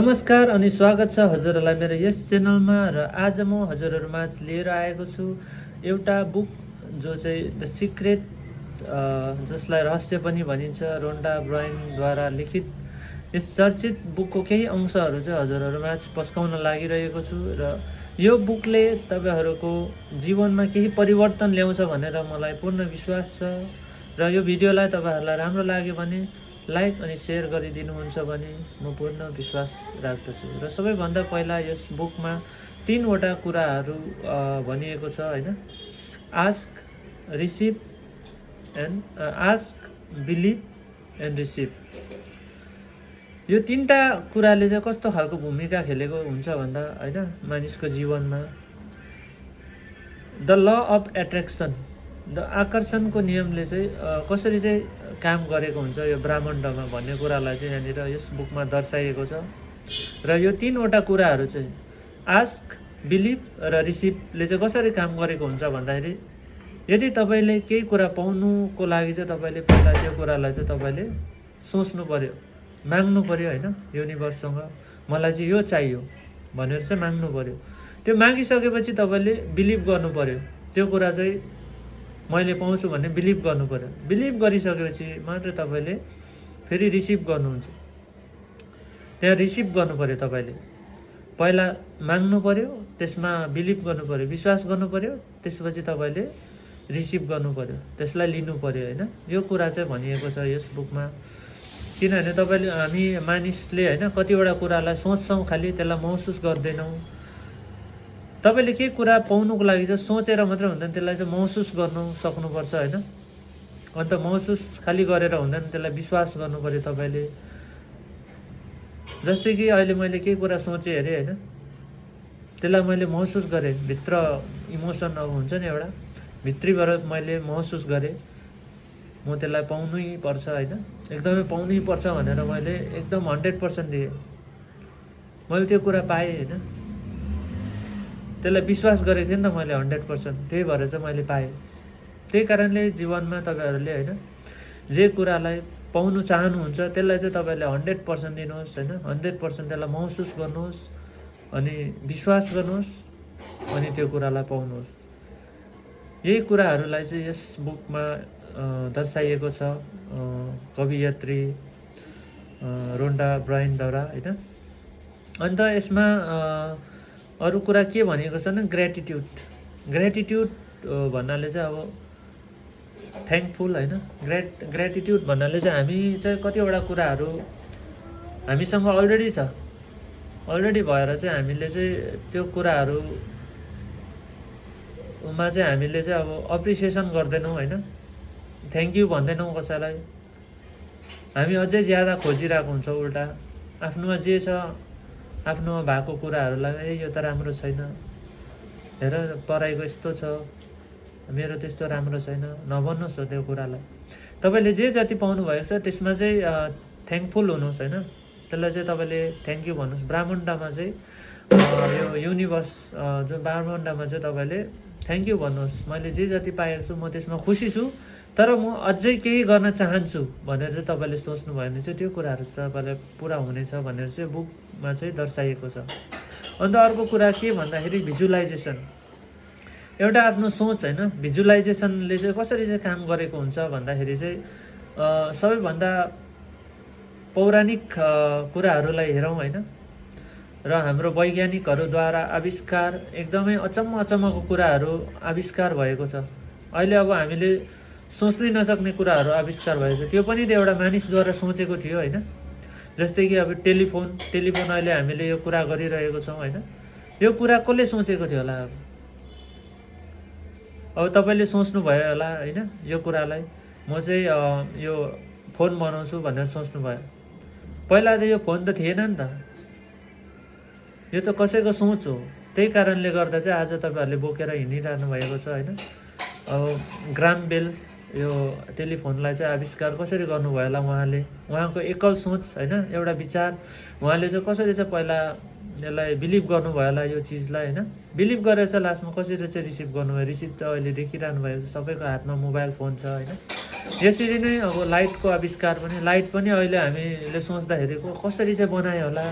नमस्कार अनि स्वागत छ हजुरहरूलाई मेरो यस च्यानलमा। र आज म हजुरहरूमा लिएर आएको छु एउटा बुक जो चाहिँ द सिक्रेट, जसलाई रहस्य पनि भनिन्छ, रोन्डा ब्रायनद्वारा लिखित यस चर्चित बुकको केही अंशहरू चाहिँ हजुरहरूमा पस्काउन लागिरहेको छु। र यो बुकले तपाईहरूको जीवनमा केही परिवर्तन ल्याउँछ भनेर मलाई पूर्ण विश्वास छ। र यो भिडियोलाई तपाईहरूलाई राम्रो लाग्यो भने लाइक अनि सेयर गरिदिनुहुन्छ भने म पूर्ण विश्वास राख्दछु। र सबैभन्दा पहिला यस बुकमा 3वटा कुराहरू भनिएको छ हैन। Ask, receive and ask, believe and receive. यो 3टा कुराले चाहिँ कस्तो खालको भूमिका खेलेको हुन्छ भन्दा हैन, मानिसको जीवनमा the law of attraction, the आकर्षणको नियमले चाहिँ कसरी चाहिँ काम गरेको हुन्छ यो ब्रह्माण्डमा भन्ने कुरालाई चाहिँ यहाँनिर यस बुकमा दर्शाइएको छ। र यो 3वटा कुराहरू चाहिँ आस्क, बिलिभ र रिसिभले चाहिँ कसरी काम गरेको हुन्छ भन्दाखेरि, यदि तपाईँले केही कुरा पाउनुको लागि चाहिँ तपाईँले पहिला त्यो कुरालाई चाहिँ तपाईँले सोच्नु पर्यो, माग्नु पर्यो हैन। युनिभर्ससँग मलाई चाहिँ यो चाहियो भनेर चाहिँ माग्नु पर्यो। त्यो मागिसकेपछि तपाईँले बिलिभ गर्नु पर्यो, त्यो कुरा चाहिँ मैले पाउँछु भन्ने बिलिभ गर्नु पर्यो। बिलिभ गरिसकेपछि मात्र तपाईँले फेरि रिसिभ गर्नुहुन्छ। त्यहाँ रिसिभ गर्नु पर्यो, तपाईँले पहिला माग्नु पर्यो, त्यसमा बिलिभ गर्नु पर्यो, विश्वास गर्नु पर्यो, त्यसपछि तपाईँले रिसिभ गर्नु पर्यो, त्यसलाई लिनु पर्यो हैन। यो कुरा चाहिँ भनिएको छ यस बुकमा। किनभने तपाईँले हामी मानिसले हैन कतिवटा कुरालाई सोच्छौँ, खालि त्यसलाई महसुस गर्दैनौँ। तपाईँले केही कुरा पाउनुको लागि चाहिँ सोचेर मात्रै हुँदैन, त्यसलाई चाहिँ महसुस गर्नु सक्नुपर्छ हैन। अन्त महसुस खालि गरेर हुँदैन, त्यसलाई विश्वास गर्नु पर्यो तपाईँले। जस्तै कि अहिले मैले केही कुरा सोचेँ अरे हैन, त्यसलाई मैले महसुस गरेँ, भित्र इमोसन अब हुन्छ नि एउटा, भित्रीबाट मैले महसुस गरेँ म त्यसलाई पाउनै पर्छ हैन, एकदमै पाउनै पर्छ भनेर मैले एकदम 100% दिएँ। मैले त्यो कुरा पाएँ हैन, त्यसलाई विश्वास गरेको थिएँ नि त मैले 100%, त्यही भएर चाहिँ मैले पाएँ। त्यही कारणले जीवनमा तपाईँहरूले हैन जे कुरालाई पाउनु चाहनुहुन्छ त्यसलाई चाहिँ तपाईँले 100% दिनुहोस् हैन, 100% त्यसलाई महसुस गर्नुहोस् अनि विश्वास गर्नुहोस् अनि त्यो कुरालाई पाउनुहोस्। यही कुराहरूलाई चाहिँ यस बुकमा दर्शाइएको छ कवियत्री रोन्डा ब्रायनद्वारा हैन। अन्त यसमा अरू कुरा के भनेको छ भने ग्रेटिट्युड। ग्रेटिट्युड भन्नाले चाहिँ अब थ्याङ्कफुल हैन। ग्रेटिट्युड भन्नाले चाहिँ हामी चाहिँ कतिवटा कुराहरू हामीसँग अलरेडी छ, अलरेडी भएर चाहिँ हामीले चाहिँ त्यो कुराहरूमा चाहिँ हामीले चाहिँ अब अप्रिसिएसन गर्दैनौँ हैन, थ्याङ्क यू भन्दैनौँ कसैलाई। हामी अझै ज्यादा खोजिरहेको हुन्छ उल्टा, आफ्नोमा जे छ, आफ्नोमा भएको कुराहरूलाई यो त राम्रो छैन, हेर पराइको यस्तो छ, मेरो त्यस्तो राम्रो छैन, नभन्नुहोस् हो त्यो कुरालाई। तपाईँले जे जति पाउनु भएको छ त्यसमा चाहिँ थ्याङ्कफुल हुनुहोस् हैन, त्यसलाई चाहिँ तपाईँले थ्याङ्क यू भन्नुहोस्। ब्रह्माण्डमा चाहिँ यो युनिभर्स जो ब्रह्माण्डमा चाहिँ तपाईँले थ्याङ्क यू भन्नुहोस्, मैले जे जति पाएको छु म त्यसमा खुसी छु, तर म अझै केही गर्न चाहन्छु भनेर चाहिँ तपाईँले सोच्नुभयो भने चाहिँ त्यो कुराहरू तपाईँलाई पुरा हुनेछ भनेर चाहिँ बुकमा चाहिँ दर्शाइएको छ। अन्त अर्को कुरा के भन्दाखेरि भिजुलाइजेसन। एउटा आफ्नो सोच हैन, भिजुलाइजेसनले चाहिँ कसरी चाहिँ काम गरेको हुन्छ भन्दाखेरि चाहिँ सबैभन्दा पौराणिक कुराहरूलाई हेरौँ हैन, र हाम्रो वैज्ञानिकहरूद्वारा आविष्कार एकदमै अचम्मको कुराहरू आविष्कार भएको छ। अहिले अब हामीले सोच्नै नसक्ने कुराहरू आविष्कार भएको छ, त्यो पनि त एउटा मानिसद्वारा सोचेको थियो हैन। जस्तै कि अब टेलिफोन अहिले हामीले यो कुरा गरिरहेको छौँ हैन, यो कुरा कसले सोचेको थियो होला? अब तपाईँले सोच्नुभयो होला हैन, यो कुरालाई म चाहिँ यो फोन बनाउँछु भनेर सोच्नुभयो। पहिला त यो फोन त थिएन नि त, यो त कसैको सोच हो। त्यही कारणले गर्दा चाहिँ आज तपाईँहरूले बोकेर हिँडिरहनु भएको छ हैन। अब ग्राम बेल यो टेलिफोनलाई चाहिँ आविष्कार कसरी गर्नुभयो होला उहाँले, उहाँको एकल सोच हैन, एउटा विचार, उहाँले चाहिँ कसरी चाहिँ पहिला यसलाई बिलिभ गर्नुभयो होला यो चिजलाई हैन। बिलिभ गरेर चाहिँ लास्टमा कसरी चाहिँ रिसिभ गर्नुभयो। रिसिभ त अहिले देखिरहनु भएको छ, सबैको हातमा मोबाइल फोन छ हैन। यसरी नै अब लाइटको आविष्कार पनि, लाइट पनि अहिले हामीले सोच्दाखेरि कसरी चाहिँ बनायो होला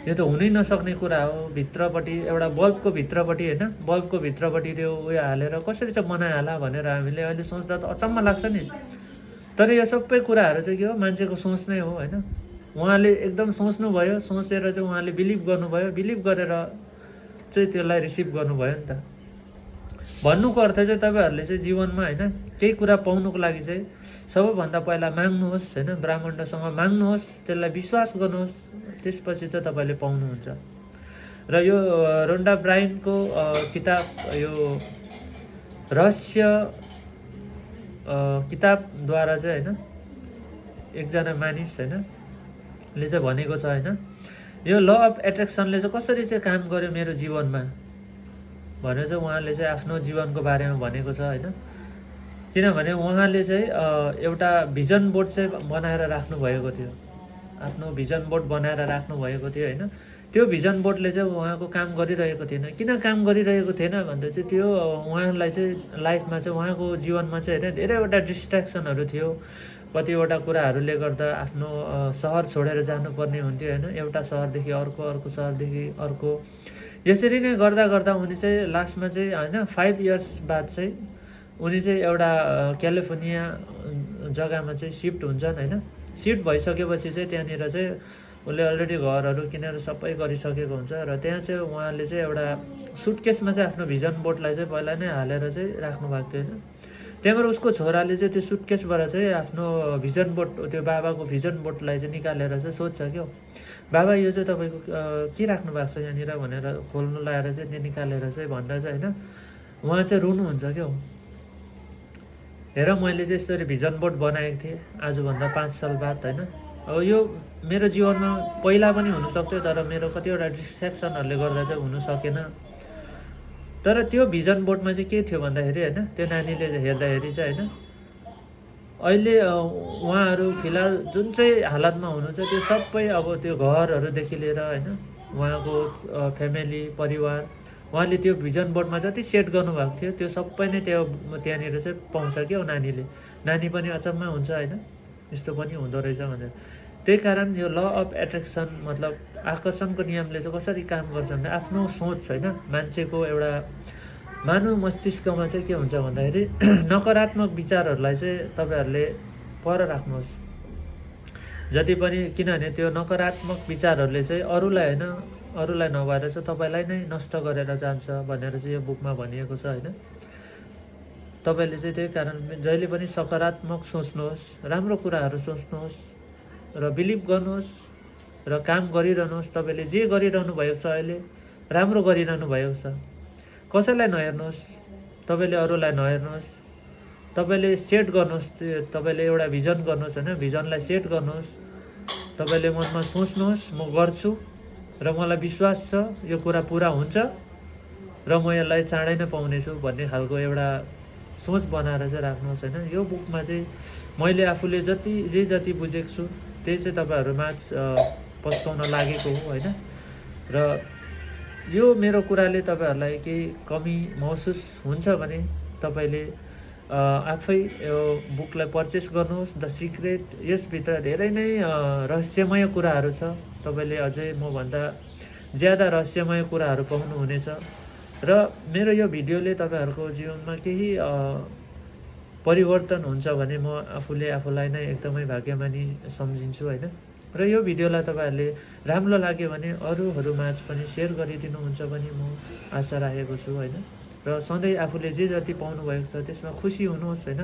यो त हुनै नसक्ने कुरा हो। भित्रपट्टि एउटा बल्बको भित्रपट्टि होइन, बल्बको भित्रपट्टि त्यो उयो हालेर कसरी चाहिँ बनाइहाला भनेर हामीले अहिले सोच्दा त अचम्म लाग्छ नि। तर यो सबै कुराहरू चाहिँ के हो, मान्छेको सोच नै हो होइन। उहाँले एकदम सोच्नुभयो, सोचेर चाहिँ उहाँले बिलिभ गर्नुभयो, बिलिभ गरेर चाहिँ त्यसलाई रिसिभ गर्नुभयो नि त। भन्नुको अर्थ चाहिँ तपाईँहरूले चाहिँ जीवनमा होइन केही कुरा पाउनुको लागि चाहिँ सबैभन्दा पहिला माग्नुहोस् होइन, ब्रह्माण्डसँग माग्नुहोस्, त्यसलाई विश्वास गर्नुहोस्, त्यसपछि चाहिँ तपाईँले पाउनुहुन्छ। र यो रोन्डा ब्रायनको किताब, यो रहस्य किताबद्वारा चाहिँ होइन एकजना मानिस होइन ले चाहिँ भनेको छ होइन, यो ल अफ एट्र्याक्सनले चाहिँ कसरी चाहिँ काम गर्यो मेरो जीवनमा भनेर चाहिँ उहाँले चाहिँ आफ्नो जीवनको बारेमा भनेको छ होइन। किनभने उहाँले चाहिँ एउटा भिजन बोर्ड चाहिँ बनाएर राख्नुभएको थियो, आफ्नो भिजन बोर्ड बनाएर राख्नुभएको थियो होइन। त्यो भिजन बोर्डले चाहिँ उहाँको काम गरिरहेको थिएन। किन काम गरिरहेको थिएन भन्दा चाहिँ त्यो उहाँलाई चाहिँ लाइफमा चाहिँ उहाँको जीवनमा चाहिँ होइन धेरैवटा डिस्ट्र्याक्सनहरू थियो। कतिवटा कुराहरूले गर्दा आफ्नो सहर छोडेर जानुपर्ने हुन्थ्यो होइन, एउटा सहरदेखि अर्को, अर्को सहरदेखि अर्को। यसरी नै गर्दा गर्दा उनी चाहिँ लास्टमा चाहिँ होइन 5 इयर्स बाद चाहिँ उनी चाहिँ एउटा क्यालिफोर्निया जग्गामा चाहिँ सिफ्ट हुन्छन् होइन। सिफ्ट भइसकेपछि चाहिँ त्यहाँनिर चाहिँ उसले अलरेडी घरहरू किनेर सबै गरिसकेको हुन्छ। र त्यहाँ चाहिँ उहाँले चाहिँ एउटा सुटकेसमा चाहिँ आफ्नो भिजन बोर्डलाई चाहिँ पहिला नै हालेर चाहिँ राख्नुभएको थियो होइन। त्यहाँबाट उसको छोराले चाहिँ त्यो सुटकेसबाट चाहिँ आफ्नो भिजन बोर्ड, त्यो बाबाको भिजन बोर्डलाई चाहिँ निकालेर चाहिँ सोध्छ क्या, बाबा यो चाहिँ तपाईँको के राख्नु भएको छ यहाँनिर भनेर खोल्नु लगाएर चाहिँ त्यो निकालेर चाहिँ भन्दा चाहिँ होइन उहाँ चाहिँ रुनुहुन्छ क्या। हेर मैले चाहिँ यसरी भिजन बोर्ड बनाएको थिएँ आजभन्दा 5 साल बाद होइन। अब यो मेरो जीवनमा पहिला पनि हुनसक्थ्यो, तर मेरो कतिवटा डिस्ट्र्याक्सनहरूले गर्दा चाहिँ हुन सकेन। तर त्यो भिजन बोर्डमा चाहिँ के थियो भन्दाखेरि होइन, त्यो नानीले हेर्दाखेरि चाहिँ होइन अहिले उहाँहरू फिलहाल जुन चाहिँ हालतमा हुनुहुन्छ त्यो सबै अब त्यो घरहरूदेखि लिएर होइन उहाँको फ्यामिली परिवार उहाँले त्यो भिजन बोर्डमा जति सेट गर्नुभएको थियो त्यो सबै नै त्यहाँनिर चाहिँ पाउँछ क्या नानीले। नानी पनि अचम्म हुन्छ होइन, यस्तो पनि हुँदो रहेछ भनेर। त्यही कारण यो ल अफ एट्र्याक्सन मतलब आकर्षणको नियमले चाहिँ कसरी काम गर्छ भने आफ्नो सोच होइन, मान्छेको एउटा मानव मस्तिष्कमा चाहिँ के हुन्छ भन्दाखेरि नकारात्मक विचारहरूलाई चाहिँ तपाईँहरूले पर राख्नुहोस् जति पनि, किनभने त्यो नकारात्मक विचारहरूले चाहिँ अरूलाई होइन, अरूलाई नभएर चाहिँ तपाईँलाई नै नष्ट गरेर जान्छ भनेर चाहिँ यो बुकमा भनिएको छ होइन। तपाईँले चाहिँ त्यही कारण जहिले पनि सकारात्मक सोच्नुहोस्, राम्रो कुराहरू सोच्नुहोस् र बिलिभ गर्नुहोस् र काम गरिरहनुहोस्। तपाईँले जे गरिरहनु भएको छ अहिले राम्रो गरिरहनु भएको छ। कसैलाई नहेर्नुहोस्, तपाईँले अरूलाई नहेर्नुहोस्, तपाईँले सेट गर्नुहोस्, तपाईँले एउटा भिजन गर्नुहोस् होइन, भिजनलाई सेट गर्नुहोस्। तपाईँले मनमा सोच्नुहोस् म गर्छु र मलाई विश्वास छ यो कुरा पुरा हुन्छ र म यसलाई चाँडै नै पाउनेछु भन्ने खालको एउटा सोच बनाएर चाहिँ राख्नुहोस् होइन। यो बुकमा चाहिँ मैले आफूले जति बुझेको छु त्यही चाहिँ तपाईँहरूमाझ पस्काउन लागेको हो होइन। र यो मेरो कुराले तपाईँहरूलाई केही कमी महसुस हुन्छ भने तपाईँले आफै यो बुकलाई पर्चेस गर्नुहोस्, द सिक्रेट। यसभित्र धेरै नै रहस्यमय कुराहरू छ, तपाईँले अझै मभन्दा ज्यादा रहस्यमय कुराहरू पाउनुहुनेछ। र मेरो यो भिडियोले तपाईँहरूको जीवनमा केही परिवर्तन हुन्छ भने म आफूलाई नै एकदमै भाग्यमानी सम्झिन्छु होइन। र यो भिडियोलाई तपाईँहरूले राम्रो लाग्यो भने अरूहरूमाझ पनि सेयर गरिदिनुहुन्छ भने म आशा राखेको छु होइन। र सधैँ आफूले जे जति पाउनुभएको छ त्यसमा खुसी हुनुहोस् होइन।